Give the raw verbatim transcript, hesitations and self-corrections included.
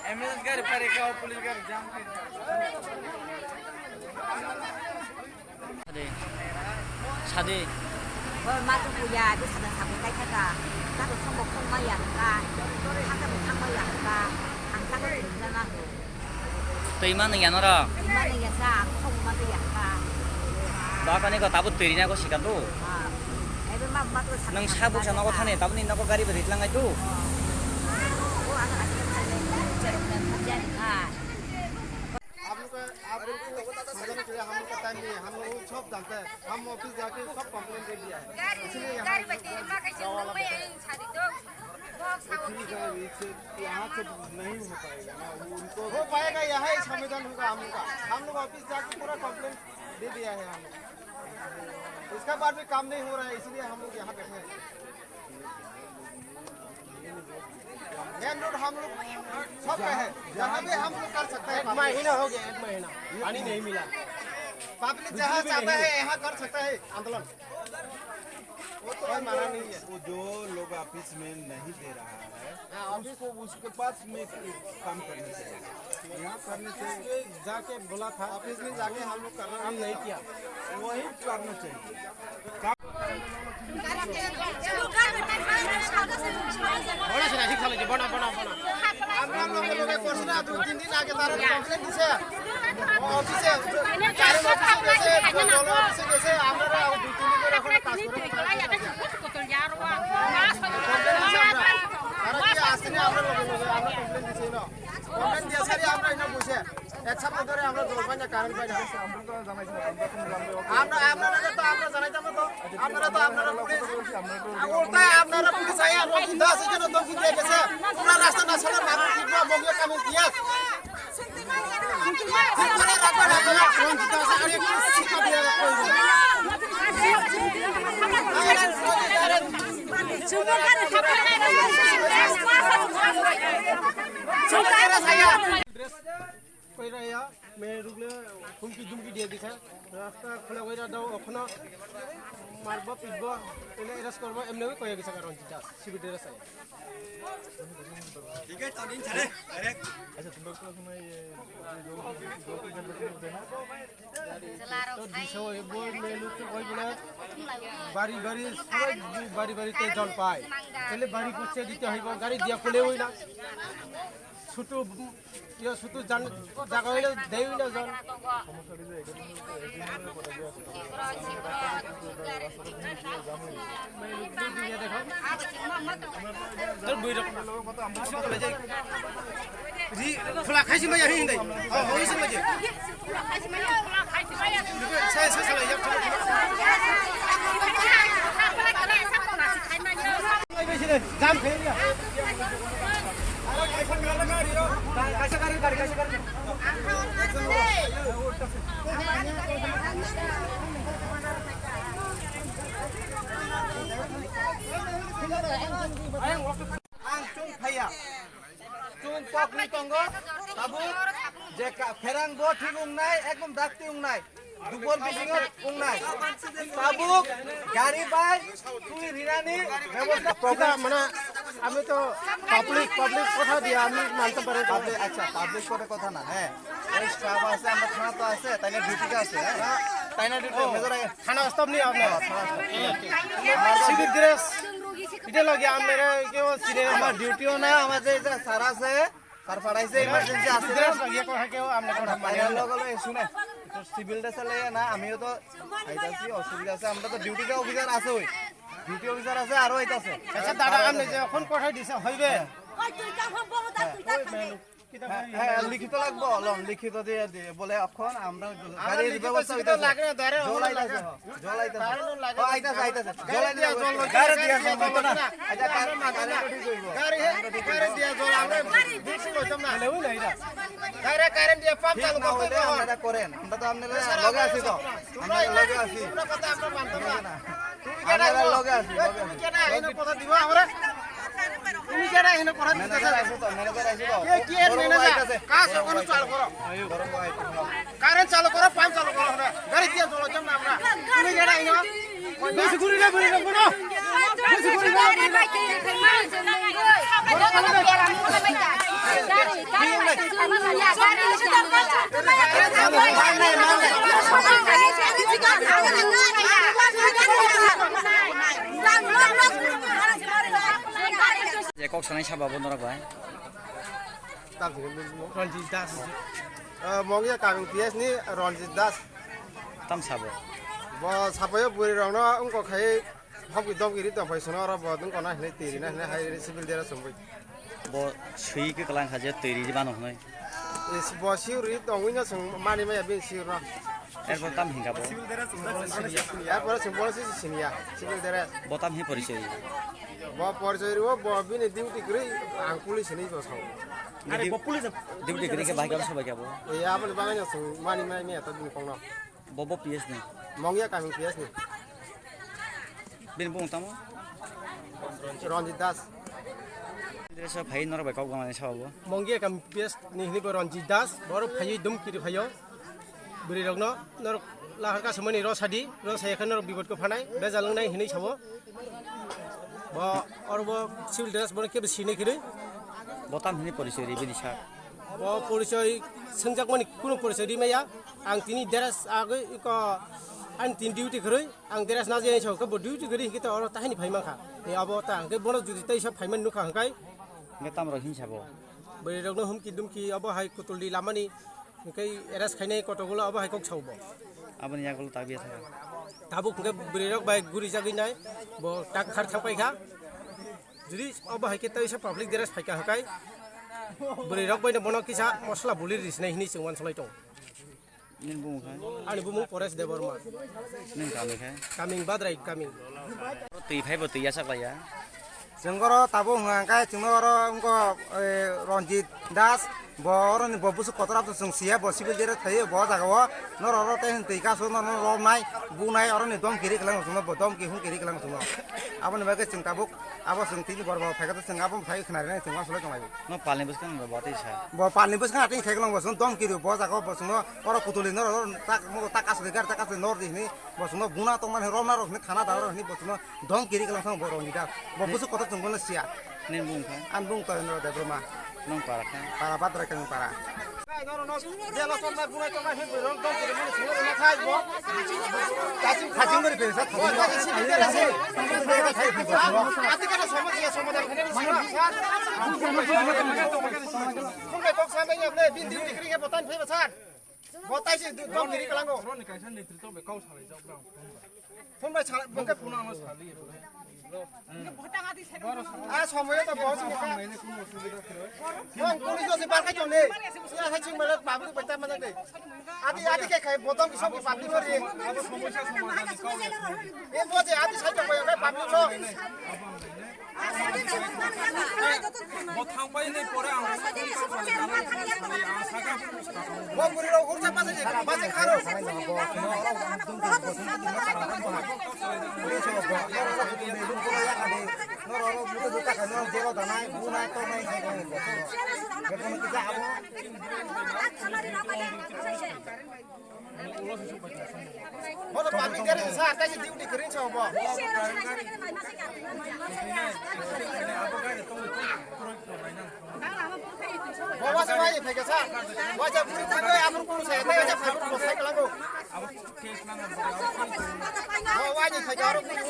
Ambulance gari pare ka, police gari jam kare. Sade. Sade. Bo ma tu puya, bi sada sabu kai thaka. Ta tu sombo khong ma ya ka. Thaka bu khang ma ya ka. Ang ta ko na na. Twi mano ya noro? Twi mano ya sa, ang khong mano ya ka. Ba kani ko tabuk twi rina ko sika tu. Ah. Ebe ma, ma tu sa. Nang sabuk sa nogo thani, tabuk ni nogo gari beri tlang ai tu. Oh, ano asli sa le, jeruk dan hujan. Ah. आप लोग का, आप लोग को समझाना चाहिए, हम लोग का टाइम नहीं है, हम लोग सब जानते हैं, हम ऑफिस जाके सब कंप्लेंट दे दिया है, इसलिए यहाँ गाँव वाला बैठा है। फिर इसे यहाँ से नहीं हो पाएगा ना, वो उनको हो पाएगा, यहाँ ही समाधान होगा हम लोग का। हम लोग ऑफिस जाके पूरा कंप्लेंट दे दिया है हम लोग, उसके बाद भी काम नहीं हो रहा है, इसलिए हम लोग यहाँ बैठे हैं। मेन रोड हम लोग सब पे है, जहाँ भी हम लोग कर सकते हैं। एक महीना हो गया, एक महीना पानी नहीं मिला। पब्लिक जहाँ चाहता है, यहाँ कर सकता है आंदोलन। वो तो कोई मना नहीं है। वो जो लोग ऑफिस में नहीं दे रहा है, हाँ, ऑफिस उसको, उसके पास में काम करना चाहिए। यहाँ करने से जाके बोला था, ऑफिस में जाके हम लोग कर रहे हैं। काम नहीं किया। वही करना चाहिए। বড় সেটা ঠিক চালাইছে, বড়, বড়, বড়। আমরা লগে লগে করছি না, দুই তিন দিন আগে তারা কমপ্লেন দিছে। অফিসে, কারেন্ট অফিসে গেছে, জল অফিসে গেছে, আমরা দুই তিন দিন ধরে ওখানে কাজ করে। কমপ্লেন দিছে আমরা। তারা কি আসছে না, আমরা লগে লগে, আমরা কমপ্লেন দিছি না। কমপ্লেন দিয়ে সারি আমরা এখানে বসে। এক সপ্তাহ ধরে আমরা জল পাই না, কারেন্ট পাই না। আমরা, আপনারা তো আমরা জানাইতাম না তো। আপনারা তো, আপনারা পুলিশ। আর উল্টায় আপনারা পুলিশ আইয়া রঞ্জিত দাস এখানে ধমকি দিয়ে গেছে। পুরা রাস্তা না ছাড়া মারপিট করবো, মগিয়া কামিল দিয়ে। ঠিক করে রাখবেন আপনারা। রঞ্জিত দাস আরে একটু শিক্ষা দিয়ে রাখতে হবে। কইরা ইয়া, মেয়ে রুগলে হুমকি ধুমকি দিয়ে দিছে, রাস্তা খোলা কইরা দাও, ওখানে মারবো, পিটবো, এনে এরেস্ট করবো, এমনি কয়ে গেছে কারণ যেটা সিভিল ড্রেস আছে। আচ্ছা, তোমরা তো এখন এই, এই, এই, এই, তো দিশা ওই বই মেয়ে লোক তো ওই বলে বাড়ি বাড়ি সবাই বাড়ি বাড়িতে জল পায়, তাহলে বাড়ি পৌঁছে দিতে হইব, গাড়ি দিয়া খুলে হই না। ছোট ইয়ে ছোট জান-, জায়গা হইলে দেই হইলে জল। তোর বই রকম। রি-, খোলা খাইছি মাইয়া হিং দে। ও, হইছে মাঝে। সাই, সাই, সাই, ইয়া, খোলা, খোলা। জাম খেয়ে নিয়া। আরে, কাইসা গাড়ি, গাড়ি, কাইসা গাড়ি। Ang chwng phaiya. Chwng pokni tongo, tabuk je ka-, pherang bo thik wngnai, ekdom dakti wngnai, dubor bisingo wngnai. Tabuk gari bai twi rinani bebosta. Kita mana, ami to public, public kotha diya ami manta pare. Public, acha, public kore kotha na, he. Ei staff ase, amra thana to ase, taina duty te ase, he. Taina duty, major age. Thana staff ni apni? Oh, thana staff. Civil dress. Ita lagi amnere kyo sine. Amar duty o na, amar je, je sir ase, sir phadaise emergency ase. Dress lagi ko hake o amne ko. Taina logo logo sune. To civil dress le na, amiyo to aitasi, osubidha ase, amra to duty te officer ase oi. Duty officer ase, aro aitase. Acha dada, amne je phone pathai dise, hoibe? Oi, tui ta phone bolo da, tui ta phone. হ্যাঁ, হ্যাঁ, লিখিত লাগবো, লম, লিখিত দিয়ে দিয়ে। বলে এখন আমরা আমরা গাড়ির লিখিত ব্যবস্থা শিখিত হইতাছে। লাগে না, ধরে জল ওগুলো আইতাছে, লাগে। জল আইতাছে। কারেন্ট লাগে। ও, আইতাছে, আইতাছে। জল গাড়ি আইতাছে। দিয়া জল লইতো না। আচ্ছা, কারেন্ট, কারেন্ট ঠিক হইবো। গাড়ি, গাড়ি দিয়া জল আমরা বেশি লইতাম না। তাহলে ওই না, এটা। ডাইরেক্ট কারেন্ট দিয়ে পাম্প ঠিক চালু না করতে হইলে হবে। আপনারা করেন। আমরা তো আপনারা লগে আছি তো। তোমরা আমরা লগে আছি। তোমরা কথা আমরা মানতাম না। না। আমরা লগে আছি, লগে আছি। তুমি কেডা এনে কথা দিবা আমরা? তুমি কেডা এনে কথা দিতেছ? ম্যানেজার আছে তো, ম্যানেজার আছে তো। কে, কে বড় ভাই ম্যানেজার? আছে। কাজ ওখানে চালু করো। বড় ভাই। কারেন্ট চালু করো, পাম্প চালু করো, আমরা গাড়ি দিয়ে চলো, চল না আমরা। তুমি কেডা এনে? বেশি ঘুরি না, ঘুরি না, ঘুরি না। বেশি ঘুরি না, ঘুরি না। Je kok sanai sabo bo norok bai. Tam sini Ranjit Das. Eh, Mongya kaming P S ni Ranjit Das. Tam sabo. Bo sapayo bwrwi rokno wngkok khai hopki domki ri tong phai sono oro bo wngkok na hinwi twi rina hinwi hai civil dress chumui. Bo swi kwklang kha je twi ri mano hwnwi. Is bo swi ri tongwi no chwng mani maya bini swi ro. Erpor tam hinka bo. Erpor chwng bo si siniya civil dress. Bo tam hi porichoi. Bo porichoi ro bo bini duty kwrwi ang police hinwi bo sao. Duty kwrwi khe bahai khe sobai khe bo. Iya aboni bagwi no chwng mani maya maya to bini kokno. Bo bo P S ni. Mongya kaming P S ni. Bini bung tamo? Ranjit Das. Dresa phai norok bai kok gana sabo. Mongya kaming P S ni hini bo Ranjit Das. Boro phai dum kiri phaio. Bwrwi rokno norok lahar ka samani ro sadi, ro saya khe norok bibot ko phanai, bejal wngnai hinwi sabo. Bo oro bo civil dress bono kebo sinai khirwi. Bo tam hini porichoi ri bini sa. Bo porichoi swngjakmani kunu porichoi ri maya. Ang tini dress agwi ko ani tini duty khirwi, ang dress na jai sao khe bo duty khirwi hikhe to oro tahini phai mankha. Ni abo ta hwnkhe bono judi tei sa phaiman nukha hwnkhe. Hwnkhe tam rok hinsa bo. Bwrwi rokno humki dumki abo hai kutuldi lamani. Hwnkhe arrest khainai kotogulo abo hai kok sao bo. Aboni yagulo ta biya thaka. Tabuk hwnkhe bwrwi rok bai guri jagwi nai bo tak khar thang paikha. Judi obo hai khe tei sa public dress phaikha hwkai bwrwi rok bai no bono kisa mosla buli ri sinai hinwi chwng uansuklai tongo. Nini bumung kha? Ani bumung Paresh Debbarma. Nini kami kha? Kaming Badrai kaming. Twi phai bo twi yasak laiya. Chwng oro tabuk hwnka hwnkhe chwngno oro wngkha, eh, Ranjit Das, bo oroni bo bwswk kotor aboni chwng siya, bo civil dress phaiwi bo jaga o norok oro tei hwn twi kasu norok romnai bunai oroni domki ri kwlangma chwngno bo domki humki ri kwlangma chwngno. Aboni bagwi chwng tabuk abo chwng tini borok bo phaikha chwng abo phai khna rinai chwng uansuklai tonglaio. No palni bwskango bo tei sa. Bo palni bwskango tei khe kwlangma chwng domki ri bo jaga o bo chwngno oro kutuli norok tak tak kasu ri gar tak kasu nor di hini bo chwngno buna tongmani romna rok hini khana da rok hini bo chwngno Dom kiri kalang sang borok ni da. Bo bwswk kotor chwng bono siya. Nini bumung kha? Ani bumung Toyendra Debbarma. Nong para kha? Para Badrai kami para. Jela somna bunai tongma hin borok dom kiri mani sungno rwna khai bo. Kasing kasing bari pesa. Bo kasing sini kere se. Ati kere somo siya somo da kene sungno sar. Sungno kok sampai ya ble bin diri kiri ke botan phai sar. Bo tai se dom kiri kalango. Roni kaisa netrito be kau salai jak bang. Phone bai sala, bokhe phone ano sali. Ah, somoy to bahut mokha. Yang police se bar khai jone. Sila hai ching mala babu bai ta mana de. Adi adi ke khai bodom ki sob public ri. Abo somosa somadan ni kau. E bo je adi sai to bai public ro. Bo thangpai ni pore ang. Bo bwrwi rok hursa basa je, basa kharo. Bono public dere sa, ta si duty kering sa bo. Bo wasa wai phai ka sa. Wasa puri thangoi, amur kunu sa, ta wasa phai kunu sa kalango. Bo wai ni phai ka aro kunu.